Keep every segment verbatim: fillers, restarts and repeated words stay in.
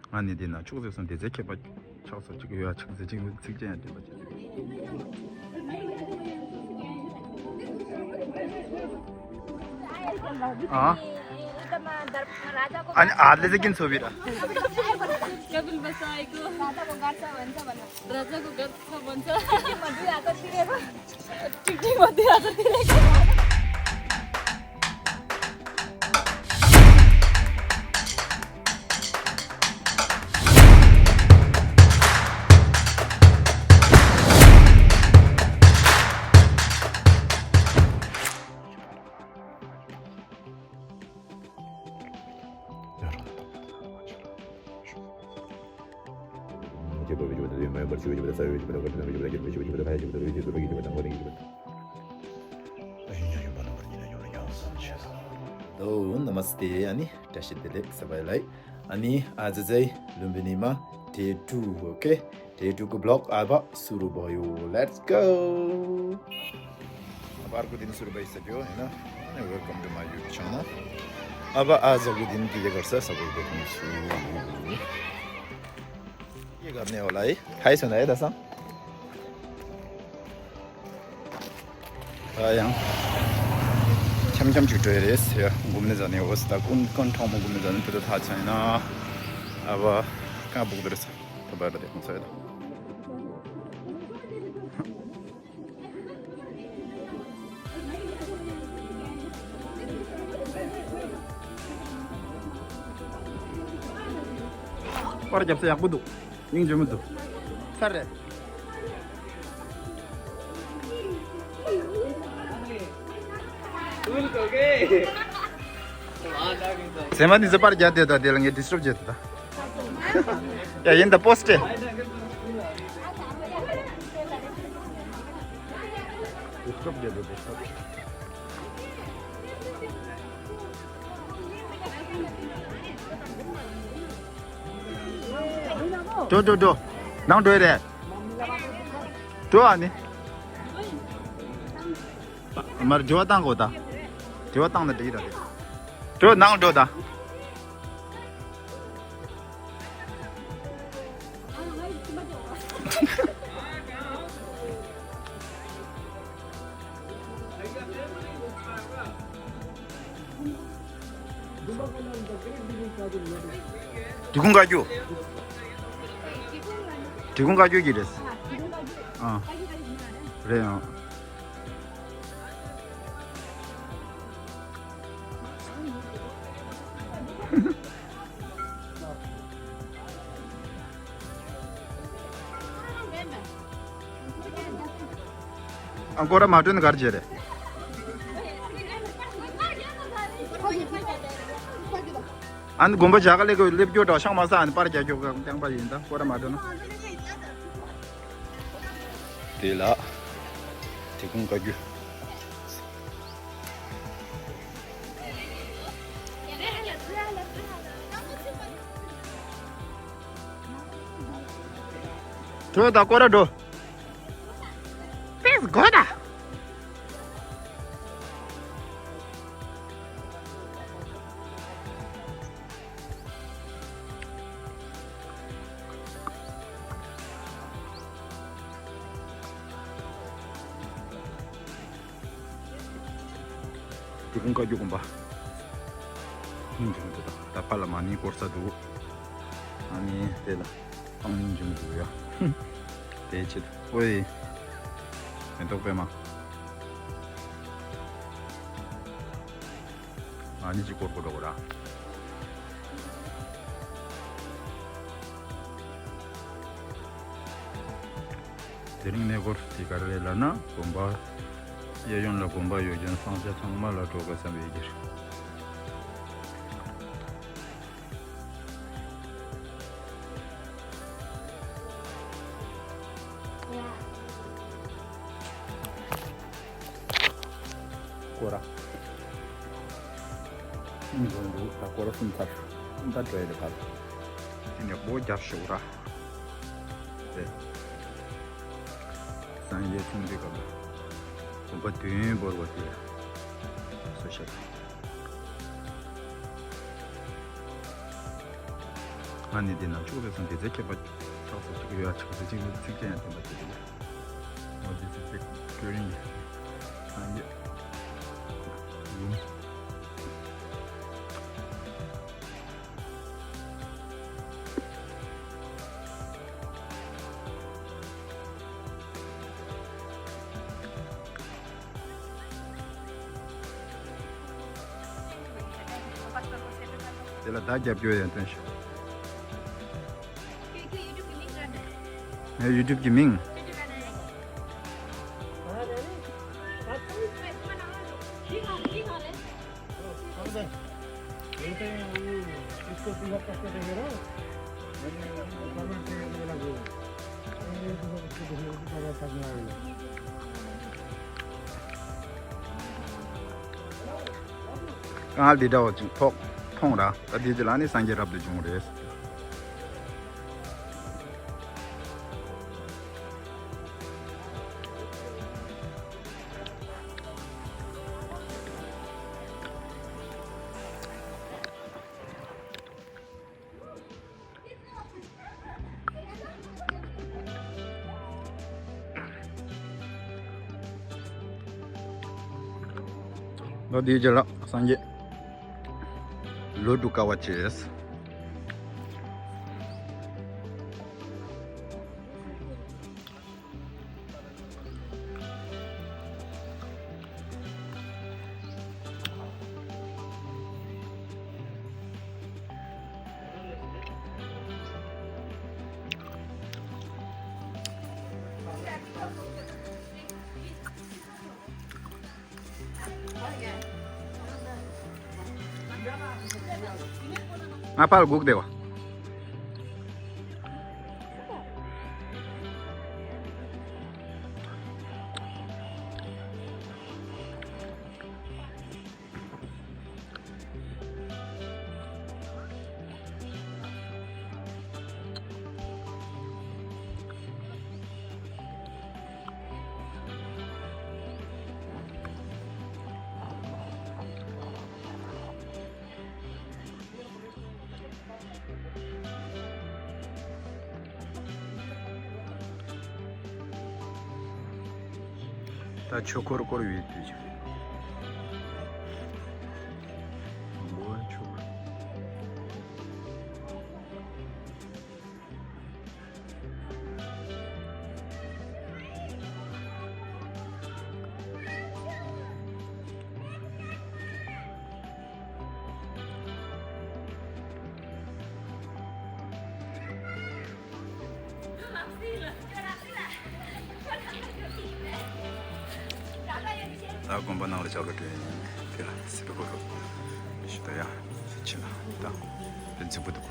ང་ནི་འདི་ན་ཕྱུགས་ཟེར་སོང་། དེ་ཚེ་ཁྱད་པར་ཆགས་སོ་ཅིག་ཡོད་ཡ། ཆགས་ཟེར་ཅིག་ཚིག་ཅན་ཡང་འདྲེན་པ་ཅིག་ཨ་ཨ་ལེ་ཟེར་གིན་ཚོ་བི་ར། कपिल बसाई को राजा को घर सा भन्छ भन। राजा को घर सा भन्छ। टिकटिक मधु आएको तिरेको। टिकटिक मधु आएको तिरेको। ལོ་ནམ་སྟེ། ཨ་ནི་བཀྲ་ཤིས་བདེ་ལེགས། ས་བའི་ལའི། ཨ་ནི་ཨ་ཛ་ཛའི་ལུམ་བི་ནི་མ་day two, okay? Day two གི་vlog ཨ་བ་སུ་རུ་བ་ཡོ། Let's go. ཨ་བ་ཨར་ཀུ་དིན་སུ་རུ་བ་ཡི་ས་ཇོ་ཡིན་ན། Welcome to my YouTube channel. ཨ་བ་ཨ་ཛ་ཀུ་དིན་གི་ཡེ་གར་ས་ས་བུར་བེ་ཐུང་སུ། ཡེ་གར་ནེ་ཝ་ལའི། ཧའི་སོ་ནའི་ད་སང་། ཨ་ཡང་། འཆམ་འཆམ་ཅིག་འགྲོ་ཡི་རེད་ཟེར་ཡ། འགུམ་ནི་ཟ་ནི་འོ་ཟེར། ད་ཀུན་ཀུན་གྲོགས་མོ་འགུམ་ནི་ཟ་ནི་དེ་ད་ཐག་ཆ་ཡིན་ན། ཨ་བ་ཀ་བུག་དེ་རེད་ཟེར། ད་བར་དེ་ཁོང་ཚོ་ཡོད་ད། པར་རྒྱབ་ས་ཡག་པོ་འདུག་སྙིང་རྗེ་མོ་འདུག་ས་རེད། ཟེ་མ་ནི་ཟེ་པར་རྒྱབ་དེ་ད་དེ་ལ་ངས་disturb་བྱེད་དེ་ད། ཡ་ཡིན་ད་post་སྤྲད། འགྲོ་འགྲོ་འགྲོ། ནང་འགྲོ་ཡི་རེད། འགྲོ་ཨ་ནི། མར་དྲི་བ་བཏང་དགོས་ད། དྲི་བ་བཏང་ན་འགྲིག་ར་རེད། འགྲོ་ནང་འགྲོ་ད། དྲི་ཁུང་བཀའ་བརྒྱུད། དྲི་ཁུང་བཀའ་བརྒྱུད་ཀྱི་རེད། ཨ། རེད་ཨང་། ཨ་སྐོར་ར་མ་སྤྲོད་ན་གར་བྱེད་རེད། ཨ་ནི་དགོན་པ་བྱ་ག་ལེ་གི་སླེབས་རྒྱུ་འདྲ་ཤང་མ་ས་ཨ་ནི་པར་རྒྱག་རྒྱུ་རྐྱང་པ་ཡིན་ད་སྐོར་ར་མ་སྤྲོད་ན། དེ་ལ་དེ་ཁུང་བཀའ་བརྒྱུད། འགྲོ་ད་སྐོར་ར་འགྲོ། Let's go ད། དེ་ཁུང་བཀའ་བརྒྱུད་དགོན་པ། སྙིང་རྗེ་མོ་འདུག་ད་ད་ཕར་ལ་མ་ཎི་བསྐོར་ས་འདུག་ཨ་ནི་དེ་ལ་ཨང་སྙིང་རྗེ་མོ་འདུག་ཡ། དེའི་ཆེད་དུ་ཨོའི། མེ་ཏོག་པད་མ། ཨ་ནི་ཅིག་སྐོར་སྐོར་འགྲོ་དགོས་ར། དེ་རིང་གནས་སྐོར་དེ་ག་རེ་རེད་ལབ་ན་དགོན་པ། གཡས་གཡོན་ལ་དགོན་པ་ཡོད་ཀྱང་ས་ཆ་ཚང་མ་ལ་འགྲོ་དགོས་བསམ་པའི་ཕྱིར། སྐོར་ར། ཨིན་འགྲོ་འདུག་ད་སྐོར་ར་གསུམ་ཚར། ད་འགྲོ་ཡ་རེད་ཕར། ཨིན་ཡག་པོ་རྒྱབ་ཤོག་ར། རེད། སངས་རྒྱས་གསུང་གི་སྐབས་ལ། དགོན་པ་དུས་ཡུན་བོར་བ་དེ། སུ་ཤེས། ང་ནི་འདི་ན་ཕྱུག་རེ་སོང་དེ་ཚེ་ཁྱད་པར་ཆགས་སོ་ཅིག་ཡོད་ཆགས་སོ་ཅིག་ཚིག་ཅན་ཡང་བསྟན་པ་དེ་རེད། འོ་དེ་ཚེ་ཚིག་ཀྲོ་རིན་ཡིན། སངས་རྒྱས་ཡུམ། དེ་ལ་བརྡ་རྒྱབ་རྒྱུ་ཡང་སྟོན་ཤོག་ངའི་ཡུ་ཊུབ་ཀྱི་མིང་། ཀ་ལི་འདྲ་བ་ཅིག་ཐོག་མཐོང་ར། ད་འདི་ཅི་ལ་ནི་སངས་རྒྱས་རབ་ཏུ་བྱུང་རེད། ལོ་དེའི་རྗེས་ལ་སངས་རྒྱས་ལོ་དྲུག་དཀའ་བ་སྤྱད། ང་ཕར་སྒུག་བསྡད་པ། ད་ཆོས་འཁོར་བསྐོར་བའི་དུས་ཀྱི་འབུལ་བ་མཆོད། ད་དགོན་པ་ནང་ལ་ཇ་ག་སྤྲོད་ཡིན། དེ་ལ་སི་པི་གོ་རུ་ཞུ་ད་ཡ་ཕྱིན་ལ་ད་ཕན་ཚུན་པོ་འདུག་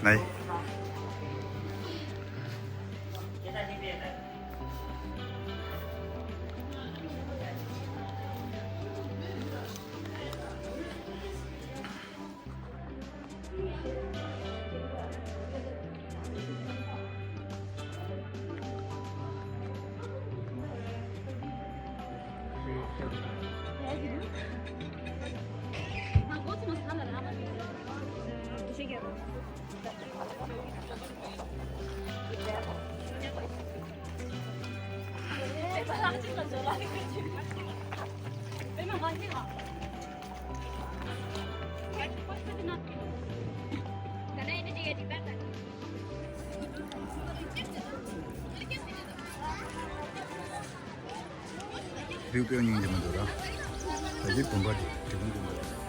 ནའི། རིག་པའི་སྙིང་རྗེ་མི་འདུག་ར། ད་ཅི་དགོན་པ་འདི་དེ་ཀུན་དགོན་པ་རེད།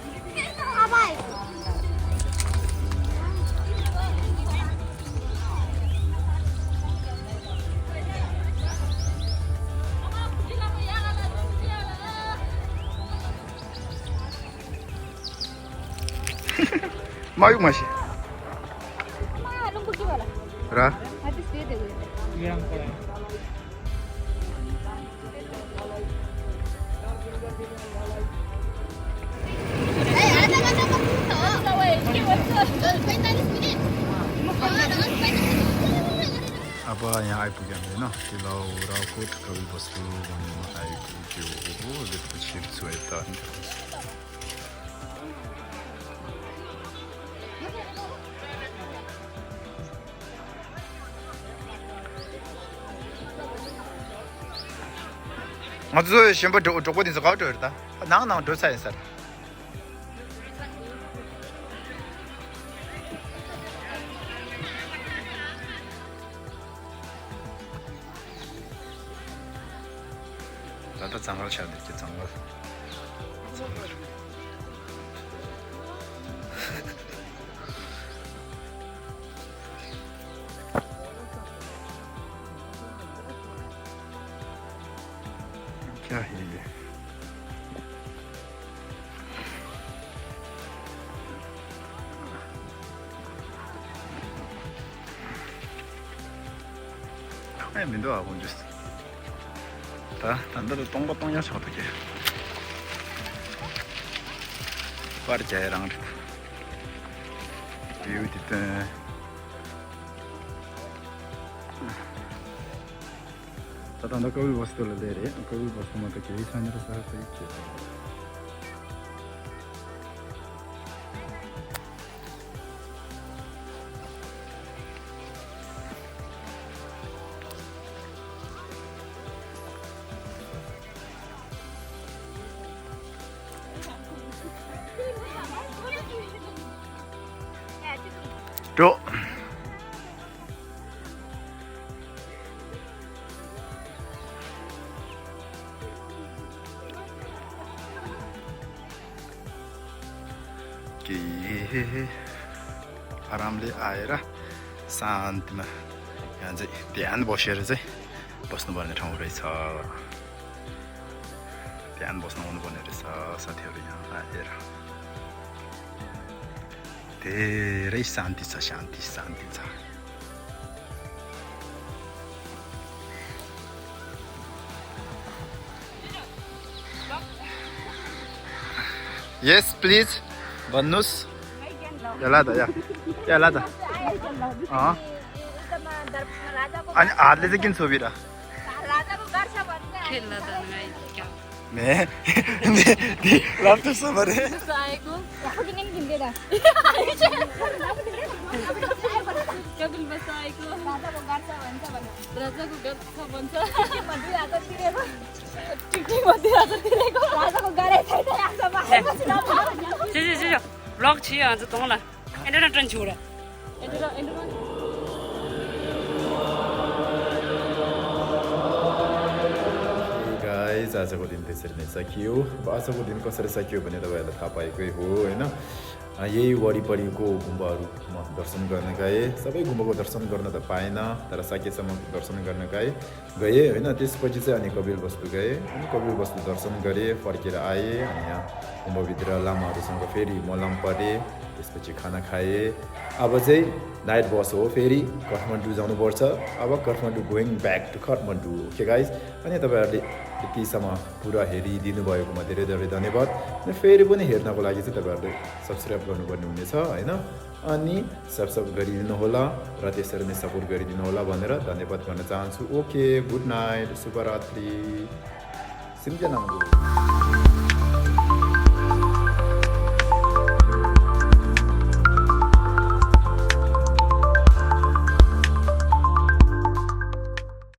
མ་གཡུག་མ་ཤི། ར། ཡང་ཨའི་པུ་ག་ནས་ན་ཏི་ལའོ་ར་ཀོ་ཏ་ཀ་བི་བ་སུ་བ་ནས་ན་ཨའི་པུ་གི་འོ་ལེ་པ་ཆེར་ཚུ་ཨེ་ཏ་ནི། ང་ཚོ་གཞན་པ་གྲོགས་པོ་དེ་ཚོ་ག་པར་འགྲོ་རེད་ད། ནང་ནང་འགྲོ་ཚར་ཡིན་ས་རེད། ད་ལྟ་གཙང་མ་ཆགས་འདུག་གི། གཙང་མ། གཙང་མ། क्या है ये? ཁང་ཡང་མི་འདུག་ཨ། ཁོང་ཚོས་ད་ད་ལྟ་ལ་སྟོང་པ་སྟོང་ཡག་ཆགས་འདུག་གི། པར་རྒྱག་ཡ་རང་རེད། བེའུ་དེ་སྟོན། ད་ད་ལྟ་ཀ་བི་བ་སྟོད་ལ་སླེབས་རེད། ཀ་བི་བ་སྟོད་མ་གཏོགས་གལ་ཆེ་ན་ར་ས་ས་ཡིག་བྱེད། འགྲོ། के आरामले आएर शान्तमा यहाँ चाहिँ ध्यान बसेर चाहिँ बस्नुपर्ने ठाउँ रहेछ। ध्यान बस्न आउनुपर्ने रहेछ साथीहरू यहाँ आएर। धेरै शान्ति छ, शान्ति, शान्ति छ। Yes, please. भन्नुस्। या ला त, या। या ला त। अँ। अनि हातले चाहिँ किन छोपिरह? खेल्न त नआई क्या? ने, ने, ने, लाफ्टर समर है। आएको। कपिल बस आएको। राजाको गर्छ भन्छ। टिकटिक मध्ये आज तिरेको। राजाको गाह्रै छैन, आजमा आएपछि नपाओस्। जे, जे, जे, जे। भ्लग छ आज तँलाई। एन्ड्रो ट्रेन छोड। एन्ड्रो, एन्ड्रो। Hey guys, आजको दिन त्यसरी नै सकियो। अब आजको दिन कसरी सकियो भने तपाईँहरूलाई थाहा पाएकै हो, होइन? अ, यही वरिपरिको गुम्बाहरूमा दर्शन गर्न गएँ। सबै गुम्बाको दर्शन गर्न त पाएन, तर सकेसम्म दर्शन गर्न गएँ। गएँ, होइन? त्यसपछि चाहिँ अनि कपिल वस्तु गएँ। अनि कपिल वस्तु दर्शन गरेँ, फर्केर आएँ। अनि यहाँ गुम्बाभित्र लामाहरूसँग फेरि मलम परेँ। त्यसपछि खाना खाएँ। अब चाहिँ नाइट बस हो, फेरि काठमाडौँ जानुपर्छ। अब Kathmandu, going back to Kathmandu. Okay guys, अनि तपाईँहरूले यतिसम्म पुरा हेरिदिनु भएकोमा धेरै धेरै धन्यवाद। अनि फेरि पनि हेर्नको लागि चाहिँ तपाईँहरूले सब्सक्राइब गर्नुपर्ने हुनेछ, होइन? अनि सब्सक्राइब गरिदिनु होला र त्यसरी नै सपोर्ट गरिदिनु होला भनेर धन्यवाद भन्न चाहन्छु। ओके, गुड नाइट, शुभरात्रि, सिम्जेनाङ्गो।